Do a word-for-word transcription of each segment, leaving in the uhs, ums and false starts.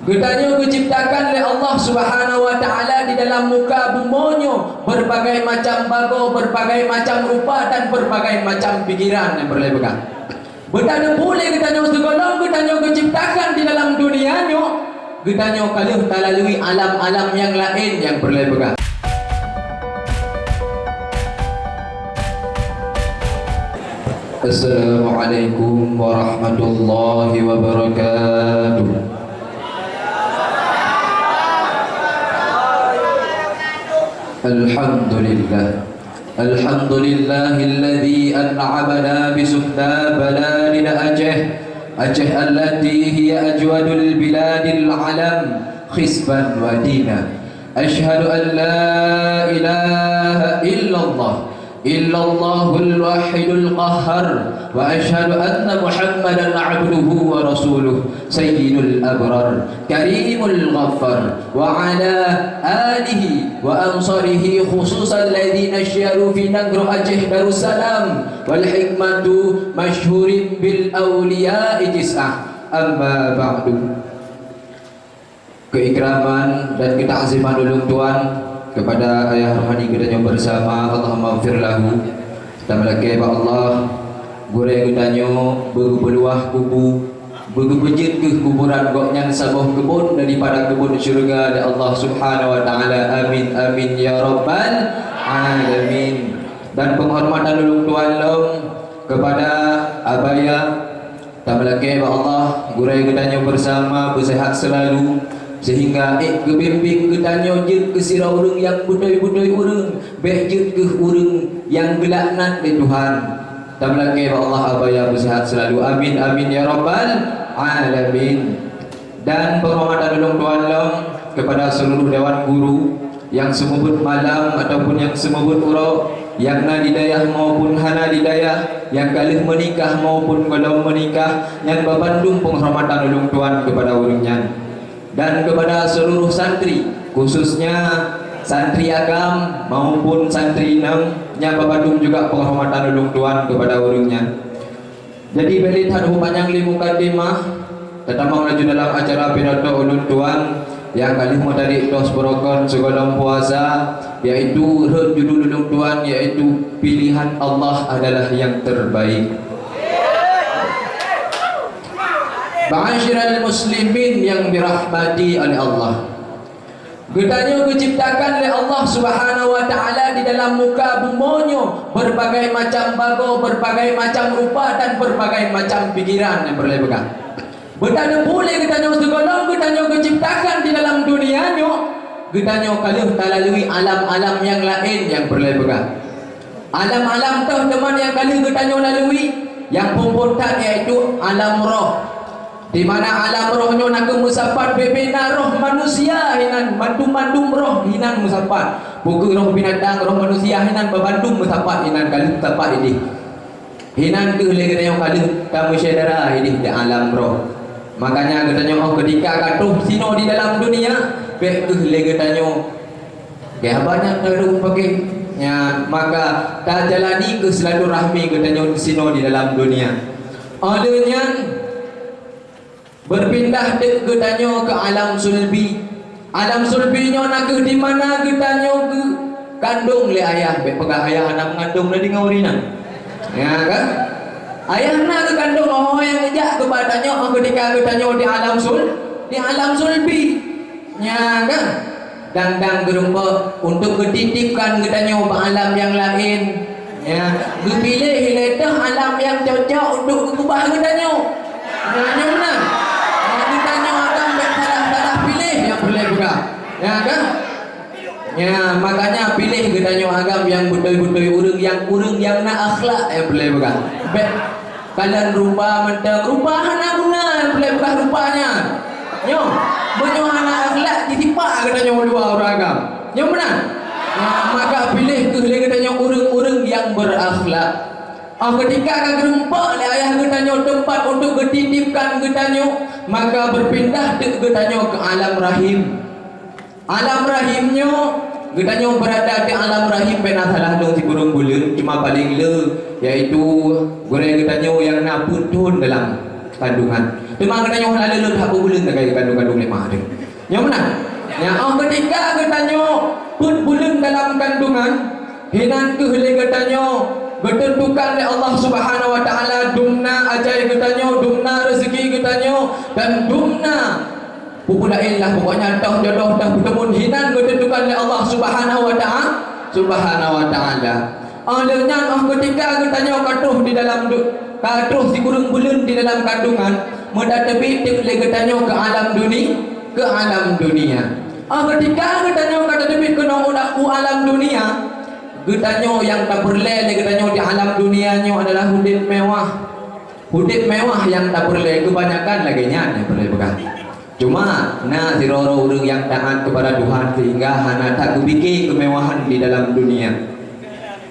Geutanyoe geuciptakan lé Allah Subhanahu wa Ta'ala di dalam muka bumoe nyoe berbagai macam bagoe, berbagai macam rupa, dan berbagai macam pikiran nyang peureulée peugah. Beuteupeue lé geutanyoe sigohlom geutanyoe geuciptakan di dalam dunia nyoe, geutanyoe ka lheueh talalui alam-alam nyang laén nyang peureulée peugah. Assalamualaikum warahmatullahi wabarakatuh. Alhamdulillah. Alhamdulillahilladzi an'amana bisuhna baladil Aceh. Aceh allati hiya ajwadul biladil alam hisban wa dina. Asyhadu an la ilaha illallah, illallahul wahidul qahhar, wa asyhadu anna Muhammadan abduhu wa rasuluh, sayyidul abrar, karimul ghaffar, wa ala alihi wa ansarihi, khususan ladzina syaru fi nagro Aceh Darussalam, wal hikmatu masyhurin bil auliya ijisah. Amma ba'du. Keikraman dan keutakziman ulôn tuan kepada ayah rohani geutanyoe bersama, Allahumma ighfir lahu. Tameulakée bak Allah, gurée geutanyoe beugeupeuluah kubu, beugeupeujeuet keuh kuburan gobnyan saboh keubon daripada keubon syeuruga lé Allah Subhanahu wa Ta'ala. Amin, amin, ya rabbal alamin. Dan penghormatan ulôn tuan lom kepada abaya, tameulakée bak Allah, gurée geutanyoe bersama beusehat seulalu, sehingga ék geubimbéng geutanyoe jeuet keu sidroe ureuëng nyang beutôi-beutôi ureuëng, bék jeuet keuh ureuëng nyang geulaknat lé Tuhan. Tameulakée bak Allah abaya beusehat seulalu. Amin, amin, ya rabbal alamin. Dan penghormatan ulôn tuan lom kepada seluruh dewan guru nyang seumeubeuet malam ataupun nyang seumeubeuet uroe, nyang na di dayah maupun hana di dayah, nyang ka lheueh meunikah maupun gohlom meunikah, nyan babandum penghormatan ulôn tuan kepada ureuëng nyan. Dan kepada seluruh santri, khususnya santri agam maupun santri inong, nyan babandum juga penghormatan ulôn tuan kepada ureuëng nyan. Jadi, bék lé that hubak nyang lé mukadimah, tatamong laju dalam acara pidato ulôn tuan nyang ka lheueh meutarek tos peurukan sigohlom puasa, yaitu rhot judul ulôn tuan, yaitu Pilihan Allah Adalah Yang Terbaik. Ma'asyiral muslimin yang dirahmati oleh Allah. Geutanyoe geuciptakan lé Allah Subhanahu wa Ta'ala di dalam muka bumoe nyoe berbagai macam bagoe, berbagai macam rupa, dan berbagai macam pikiran nyang peureulée peugah. Beuteupeue lé geutanyoe sigohlom geutanyoe geuciptakan di dalam dunia nyoe, geutanyoe ka lheueh talalui alam-alam nyang laén nyang peureulée peugah. Alam-alam toh teuma nyang ka lheueh geutanyoe lalui, nyang phon-phon that yaitu alam roh. Di mana alam roh nyoe na kheueh meusapat bubena roh manusia hinan, mandum-mandum roh hinan meusapat. Peu kheueh roh binatang, roh manusia hinan, babandum meusapat hinan, ka lheueh meusapat idéh. Hinan kheueh lé geutanyoe ka lheueh tameusyedara idéh di alam roh. Makanya geutanyoe óh keutika ka troh sinoe di dalam dunia, bék kheueh lé geutanyoe Oke, haba nyan tarueng paké. Nyan, maka tajalani keu silaturahmi geutanyoe disinoe di dalam dunia. Óh lheueh nyan, beupindah teuk geutanyoe keu alam sulbi. Alam sulbi nyoe na kheueh di mana geutanyoe geukandong lé ayah. Bék peugah ayah hana meungandong lé deungoe ureueng nyan. Ya kan? Ayah na geukandong, oh, nyang geujak keu geutanyoe, oh, keutika geutanyoe di alam sul-, di alam sulbi. Nya kan? Dang-dang geurumpok untuk geutitipkan geutanyoe bak alam nyang laén. Ya, geupiléh lé teuh alam nyang cocok untuk geukeubah geutanyoe. Nah, nyoe meunan. Nah, geutanyoe agam bék salah-salah piléh nyang peureulée peugah. Ya kan? Ya, makanya piléh geutanyoe agam nyang beutôi-beutôi ureueng nyang, ureueng nyang na akhlak nyang peureulée peugah. Bék Kalon rupa mantong, rupa hana guna, nyang peureulée peugah rupa nyan. Nyoe, meunyoe hana akhlak, jitipa geutanyoe u luwa ureueng agam. Nyoe meunan. Nah, maka piléh kheueh lé geutanyoe ureueng-ureueng nyang beurakhlak. Óh keutika ka geurumpok lé ayah geutanyoe teumpat untuk geutitipkan geutanyoe, maka beupindah teuk geutanyoe keu alam rahim. Alam rahim nyoe, geutanyoe beurada di alam rahim bék na salah lôn sikureueng buleuen, cuma paleng le, yaitu gurée geutanyoe nyang na peuet thon dalam. kandungan. Teuma geutanyoe hana lé lôn haba buleuen lagée kandung-kandung lé ma teuh. Nyoe meunan. Nyan, óh keutika geutanyoe peuet buleuen dalam kandungan, hinan kheueh lé geutanyoe geuteuntukan lé Allah Subhanahu wa Taala dumna ajai geutanyoe, dumna reuzeuki geutanyoe, dan dumna peue-peue laén lah, pokoknya toh jodoh, toh peuteumon hinan geuteuntukan lé Allah Subhanahu wa Taala, Subhanahu wa Taala. Óh lheueh nyan, óh keutika geutanyoe ka troh di dalam du-, ka troh sikureueng buleuen di dalam kandungan, meutateubiet teuk lé geutanyoe keu alam duni-, keu alam dunia. Óh keutika geutanyoe ka tateubiet keunoe u da-, u alam dunia, geutanyoe nyang tapeureulée lé geutanyoe di alam dunia nyoe adalah udeb mewah. Udeb mewah nyang tapeureulée, keubanyakan lagée nyan nyang peureulée peugah. Cuma, na sidroe-droe ureuëng nyang taát keupada Tuhan sehingga hana that geupike keumewahan di dalam dunia.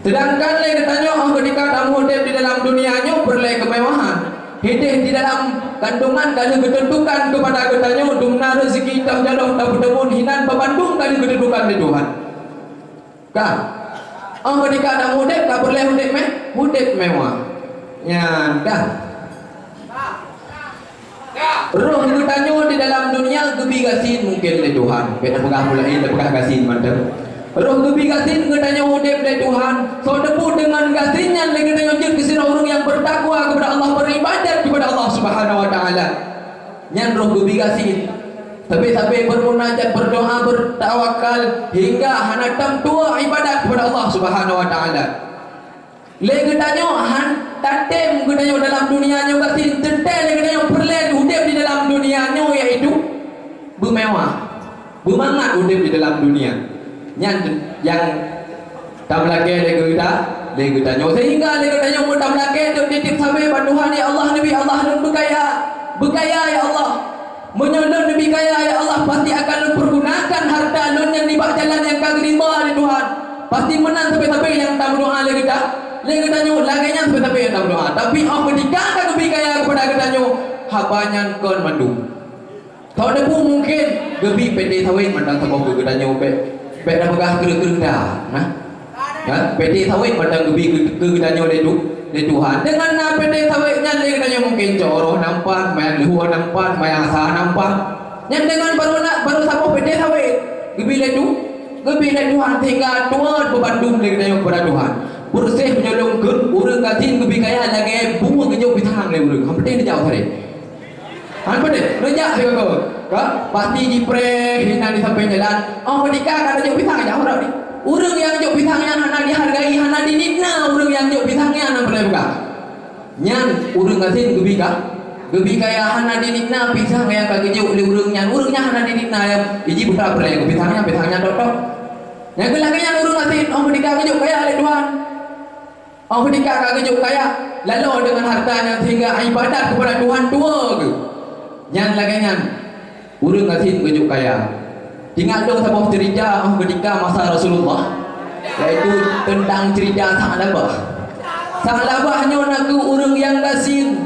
Seudangkan lé geutanyoe óh keutika tameudeb di dalam dunia nyoe peureulée keumewahan. Hideh di dalam kandungan ka lheueh geuteuntukan keupada geutanyoe dumna reuzeuki, toh jodoh, toh peuteumon hinan, babandum ka lheueh geuteuntukan lé Tuhan. Ka. Óh keutika tameudeb ka peureulée udeb mé-, udeb mewah. Nyan ka. Roh geutanyoe di dalam dunia geubi gasien mungken lé Tuhan. Bék tapeugah peue laén, tapeugah gasien mantong. Roh geubi gasien geutanyoe udeb lé Tuhan. Soe teupeu deungon gasien nyan lé geutanyoe jeuet keu sidroe ureuëng nyang beutakwa keupada Allah, beuribadat keupada Allah Subhanahu wa Taala. Nyan roh geubi gasien. Sabe-sabe beurmunajat, beurdoa, beutawakal hingga hana tom tuwoe ibadat keupada Allah Subhanahu wa Taala. Lé geutanyoe han tatem geutanyoe dalam dunia nyoe gasien, teuntée lé geutanyoe peureulée udeb di dalam dunia nyoe, yaitu beumewah, beumangat udeb di dalam dunia. Nyan nyang tameulakée lé geuta-, lé geutanyoe. Sehingga lé geutanyoe meutameulakée teuk tieb-tieb sabe bak Tuhan, "Ya Allah, neubi Allah lôn beukaya, beukaya, ya Allah. Meunyoe lôn neubi kaya, ya Allah, pasti akan lôn peugunakan hareuta lôn nyan nibak jalan nyang ka geuridha lé Tuhan." Pasti meunan sabe-sabe nyang tameudoa lé geuta-, lé geutanyoe, lagée nyan sabe-sabe nyang tameudoa. Tapi óh keutika ka geubi kaya keupada geutanyoe, haba nyan kon mandum. Soe teupeu mungken geubi PT sawét mantong saboh keu geutanyoe, bék, bék tapeugah kreueh-kreueh dah, nah. Nah, PT sawét mantong geubi keu, keu geutanyoe lé Tu-, lé Tuhan. Deungon na PT sawét nyan lé geutanyoe mungken cok roh nam pat, manyang leuhô nam pat, manyang asa nam pat. Nyan deungon barô na, barô saboh PT sawét geubi lé Tu-, geubi lé Tuhan sehingga tuwoe beubandum lé geutanyoe keupada Tuhan. Peureuseh meunyoe lôn kheun ureuëng gasien geubi kaya lagée bumoe geujok pisang lé ureuëng. Han peureulée neujak u saré. Han peureulée, neujak sigoe-goe. Ka, pasti jipreh hinan di sampéng jalan. Óh keutika ka neujok pisang, jak u rot jih. Ureuëng nyang jok pisang nyan hana dihargai, hana dinitna ureuëng nyang jok pisang nyan, han peureulée peugah. Nyan ureuëng gasien geubi ka, geubi kaya hana dinitna pisang nyang ka geujok lé ureuëng nyan. Ureuëng nyan hana dinitna nyang iji putra peureulée keu pisang nyan, pisang nyan tok-tok. Nyang keu lagée nyan ureuëng gasien óh keutika geujok kaya lé Tuhan. Óh keutika ka geujok kaya, laloe deungon hareuta nyan sehingga ibadat keupada Tuhan tuwoe geuh. Nyan lagée nyan, ureuëng gasien geujok kaya. Teuingat lôn saboh ceurita óh keutika masa Rasulullah, yaitu teuntang ceurita Sa'labah. Sa'labah nyoe nakeuh ureuëng nyang gasien.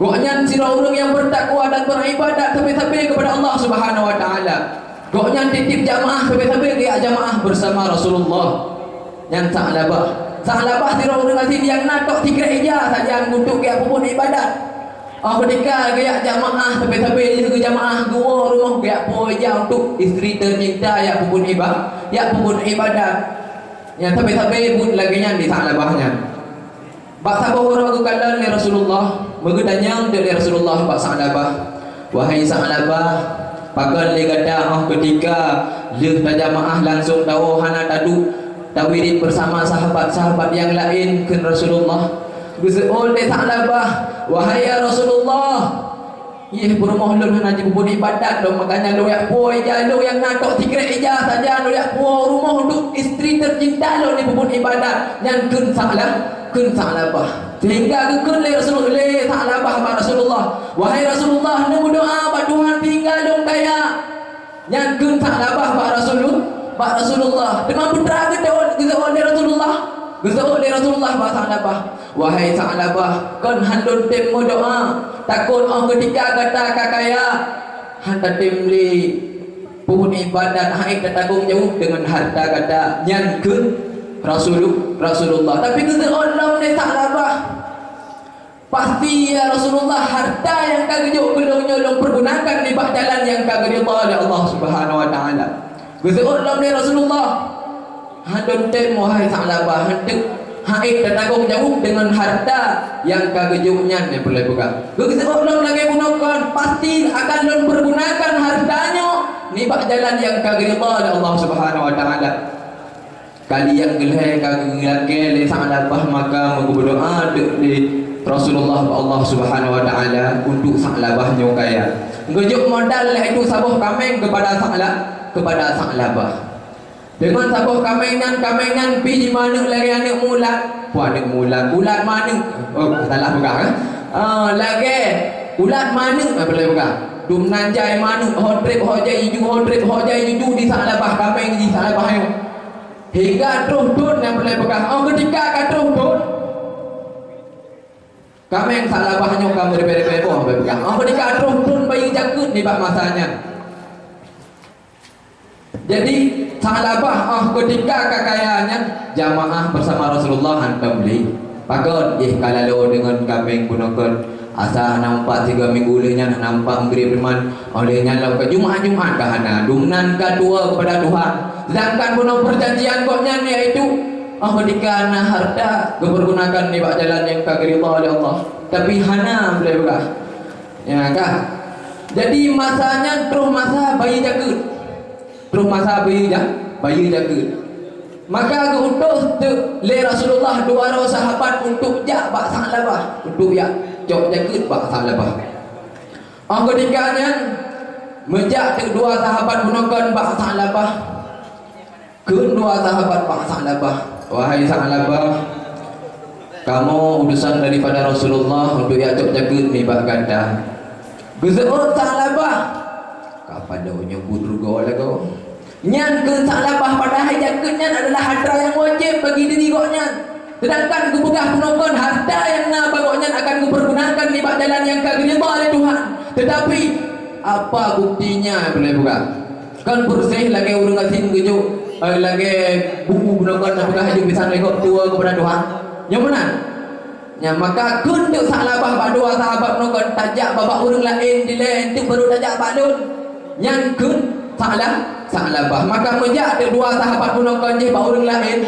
Gobnyan sidroe ureuëng nyang beutakwa dan beuribadat sabe-sabe keupada Allah Subhanahu wa Taala. Gobnyan tieb-tieb jamaah sabe-sabe geujak jamaah beusama Rasulullah. Nyan Sa'labah. Sa'labah sidroe ureuëng gasien nyang na tok sikrek ija sajan untuk geujak peubuet ibadat. Óh keutika geujak jamaah sabe-sabe lheueh geujamaah geuwoe rumoh geujak puwoe ija untuk istri teucinta jak peubuet iba-, jak peubuet ibadat. Nyan sabe-sabe buet lagée nyan di Sa'labah nyan. Bak saboh uroe geukalon lé Rasulullah, meugeutanyong teuk lé Rasulullah bak Sa'labah, "Wahai Sa'labah, pakon lé gata óh keutika lheueh tajamaah langsong tawoe hana taduek tawirit beusama sahabat-sahabat nyang laén?" kheun Rasulullah. Geuseuôt lé Sa'labah, "Wahai ya Rasulullah, yeh, peurumoh lôn hana jipeubuet ibadat lom, makanya lôn jak puwoe ija lôn nyang na tok sikrek ija saja, lôn jak puwoe rumoh untuk istri teucinta lôn jipeubuet ibadat." Nyan kheun Sa'la-, kheun Sa'labah. Sehingga geukheun lé Rasul-, lé Sa'labah bak Rasulullah, "Wahai Rasulullah, neumeudoa bak Tuhan sehingga lôn kaya." Nyan kheun Sa'labah bak Rasulul-, bak Rasulullah. Teuma putra geuseuôt, geuseuôt lé Rasulullah. Geuseuôt lé Rasulullah bak Sa'labah. "Wahai Sa'labah, kon han lôn tem meudoa, takot óh keutika gata ka kaya, han tatem lé peubuet ibadat, han ék tatanggung jaweueb deungon hareuta gata." Nyan kheun Rasulul-, Rasulullah. Tapi geuseuôt lom lé Sa'labah. "Pasti, ya Rasulullah, harta nyang ka geujok keu lôn nyoe lôn peugunakan nibak jalan nyang ka geuridha lé Allah Subhanahu wa Taala." Geuseuôt lom lé Rasulullah, "Hana lôn tem, wahai Sa'labah, hana teuk, hana ék tatanggong jaweueb deungon harta nyang ka geujok nyan," nyang peureulée peugah. Geuseuôt lom lagée bunoe kon, "Pasti akan lôn peugunakan harta nyoe nibak jalan nyang ka geuridha lé Allah Subhanahu wa Taala." Kali nyang keulhée ka geulakée lé Sa'labah, maka meugeumeudoá teuk lé Rasulullah bak Allah Subhanahu wa Taala untuk Sa'labah nyoe kaya. Geujok modal lé itu saboh kaméng keupada Sa'la-, keupada Sa'labah. Deungon saboh kaméng nyan, kaméng nyan pih jimaneuk lagée aneuk mulat. Peue aneuk mulat? Ulat maneuk. Oh, salah peugah, eh? Ah, lagée ulat maneuk, ah, boleh peugah. Dumnan jai maneuk, ho treb ho jai iju, ho treb ho jai iju di Sa'labah, kaméng di Sa'labah nyoe. Hingga troh thon nyang peureulée peugah, oh, keutika ka troh thon, kaméng Sa'labah nyoe ka meuribée-ribée boh, bèk peugah. Oh, keutika troh thon bayeue jakeuet nibak masa nyan. Jadi, Sa'labah, oh, keutika ka kaya nyan, jamaah beusama Rasulullah hantom lé. Pakon jih ka lalo deungon kaméng bunoe kon. Asa hana meupat sigoe minggu lheueh nyan, hana meupat meugrib teuma. Óh lheueh nyan lom ka Jumat-Jumat ka hana. Dumnan ka tuwoe keupada Tuhan. Sedangkan bunoe peujanjian gobnyan yaitu, oh, keutika na harta geupeurgunakan nibak jalan nyang ka geuridha lé Allah. Tapi hana boleh peugah. Ya kan? Jadi masa nyan troh masa bayeue jakeuet. Troh masa bayeue ja-, bayeue jakeuet. Maka geu-utus teuk lé Rasulullah dua droe sahabat untuk jak bak Sa'labah, untuk jak cok jakeuet bak Sa'labah. Óh keutika nyan, meujak teuk dua sahabat bunoe kon bak Sa'labah. Kheun dua sahabat bak Sa'labah, "Wahai Sa'labah, kamoe utusan daripada Rasulullah untuk jak cok jakeuet nibak gata." Geuseuôt Sa'labah, "Ka padub nyoe buet rugoe lagoe." Nyan kheun Sa'labah, padahai jakeuet nyan adalah harta nyang wajéb bagi diri gobnyan. Sedangkan geupeugah bunoe kon harta nyang na bak gobnyan akan geupeurgunakan nibak jalan nyang ka geuridha lé Tuhan. Teutapi, apa buktinya, boleh peugah? Kon peureséh lagée ureuëng gasien geujok, eh, lagée buku bunoe kon tapeugah laju bisan lé gob tuwoe keupada Tuhan. Nyoe meunan. Nyan maka kheun teuk Sa'labah bak dua sahabat bunoe kon, "Tajak bak ureuëng laén dilée, enteuk baru tajak bak lôn." Nyan kheun Sa'la-, Sa'labah. Maka meujak teuk dua sahabat bunoe kon jih bak ureuëng laén.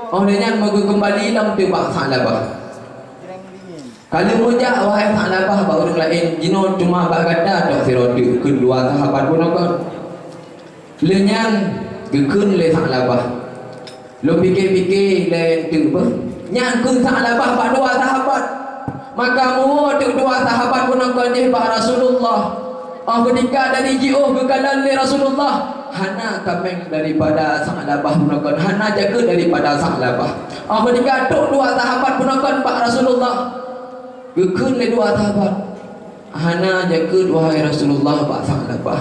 Óh lheueh nyan meugeukeumbali lom teuk bak Sa'labah. Ka lheueh meujak, wahai Sa'labah, bak ureuëng laén, jinoe cuma bak gata tok sidroe teuk, kheun dua sahabat bunoe kon. Lheueh nyan geukheun lé Sa'labah, "Lôn pike-pike lé enteuk beuh." Nyan kheun Sa'labah bak dua sahabat. Maka meuwoe teuk dua sahabat bunoe kon jih bak Rasulullah. Óh keutika dari jiôh geukalon lé Rasulullah, hana kaméng daripada Sa'labah bunoe kon, hana jakeuet daripada Sa'labah. Óh keutika trok dua sahabat bunoe kon bak Rasulullah, geukheun lé dua sahabat, "Hana jakeuet, wahai Rasulullah, bak Sa'labah."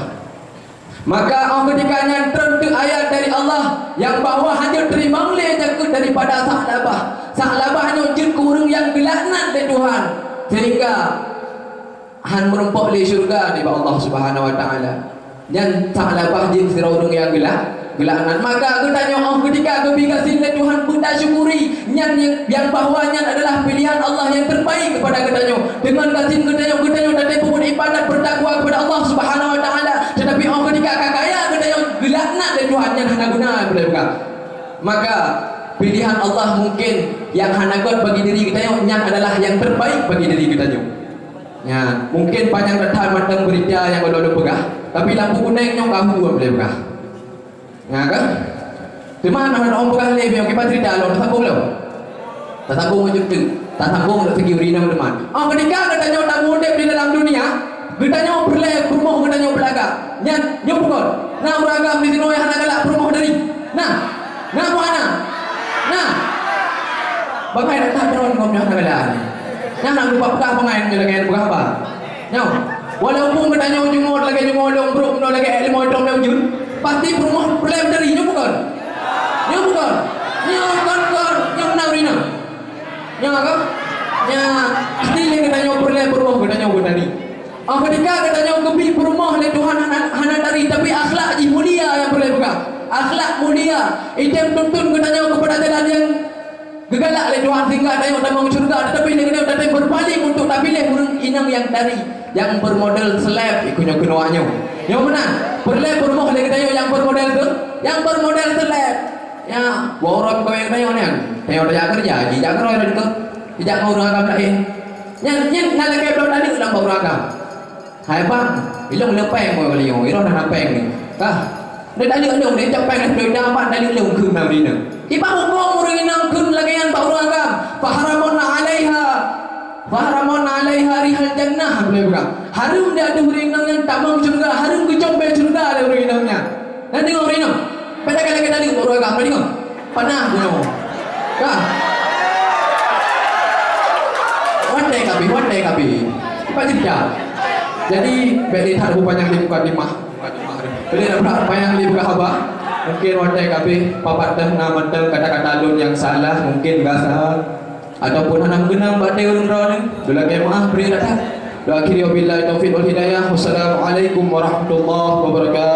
Maka óh keutika nyan treun teuk ayat dari Allah nyang bahwa hana teurimong lé jakeuet daripada Sa'labah. Sa'labah nyoe jeuet keu ureuëng nyang geulaknat lé Tuhan, sehingga hana meurumpok lé syeuruga nibak Allah Subhanahu wa Taala. Nyan Sa'labah jeuet sidroe ureuëng nyang geulak-, geulaknat. Maka geutanyoe óh keutika geubi gasien lé Tuhan, beutasyukuri. Nyan nyang, nyang bahwa nyan adalah pilihan Allah nyang terbaik keupada geutanyoe. Deungon gasien geutanyoe, geutanyoe tateupeue ibadat, beutakwa keupada Allah Subhanahu wa Taala. Teutapi óh keutika ka kaya geutanyoe geulaknat lé Tuhan, nyan hana guna, boleh bukan? Maka pilihan Allah mungkin nyang hana göt bagi diri geutanyoe, nyan adalah nyang terbaik bagi diri geutanyoe. Nyan, mungkin panyang that-that mantong beurita nyang ulôn peugah, tapi lampu kunéng nyoe ka hu, boleh peugah. Nyan kan? Teuma na ureuëng peugah lé, biar kiban cerita lom, tasambong lom. Tasambong meujeuet teuk. Tasambong lom segi ureuëng inong teuma. Oh, keutika geutanyoe tameuudép di dalam dunia, geutanyoe peureulée peurumoh geutanyoe beulagak. Nyan, nyoe peue kon? Na ureuëng agam di sinoe hana galak peurumoh dari? Na? Na peue hana? Na? Bangai that-that droe ngon nyoe hana galak. Nyan na lupa peugah bangai nyoe lagée peugah haba. Nyoe, walaupun geutanyoe jumôt lagée jumôt lôn brok, nyoe lagée ilmu tom lôn jeuet, pasti peurumoh peureulée meutari, nyoe bukon? Nyoe bukon? Nyoe kon, kon, nyoe meunan ureuëng inong. Nyoe kon? Nyoe, pasti lé geutanyoe peureulée peurumoh geutanyoe beutari. Ah, keutika geutanyoe geubi peurumoh lé Tuhan hana, hana tari, tapi akhlak jih mulia nyang peureulée peugah. Akhlak mulia, item tuntun geutanyoe keupada jalan nyang geugalak lé Tuhan. sehingga tanyoe tamong syeuruga, tetapi lé geutanyoe tatém berpaling untuk tapiléh ureuëng inong nyang dari, nyang bermodel slep, ikut nyoe keunoe nyoe. Nyoe meunan, peureulée peurumoh lé geutanyoe nyang bermodel tu, nyang bermodel slep. Ya, bak uroe kawén tanyoe nyan, tanyoe tajak keureuja, jijak keureuja dikeue, jijak ngon ureuëng agam laén. Nyan, nyan na lagée bloe taleuek lam bak ureuëng agam. Hai bang, ilong le péng mo beliau, iroh na péng ni. Kah? Ni tadi ilong ni cak péng ni dah amat tadi ilong kheun na bina. Ibang hukum ureuëng inong kheun lagée nyan bak ureuëng agam. Faharamun alaiha. Faharamun alaiha rihal jannah, boleh buka. Harum di ateueh ureuëng inong nyan tamong syeuruga, harum keucok bée syeuruga lé ureuëng inong nyan. Nanti ureuëng inong. Pada kali kita lihat ureuëng agam, tadi kan? Panah gunung. Kah? Watée kabeh, watée kabeh. Cepat cerita. Jadi, bèk that beu panyang di mukadimah. Jadi, nak panyang di muka haba. Mungkin watée kabeh papat dah na mantong kata-kata lôn nyang salah, mungkin gasa ataupun hana meukeunong bak ureuëng droeneuh. Dilakée maaf bri that. Wa akhiri wabillahi taufiq wal hidayah. Wassalamualaikum warahmatullahi wabarakatuh.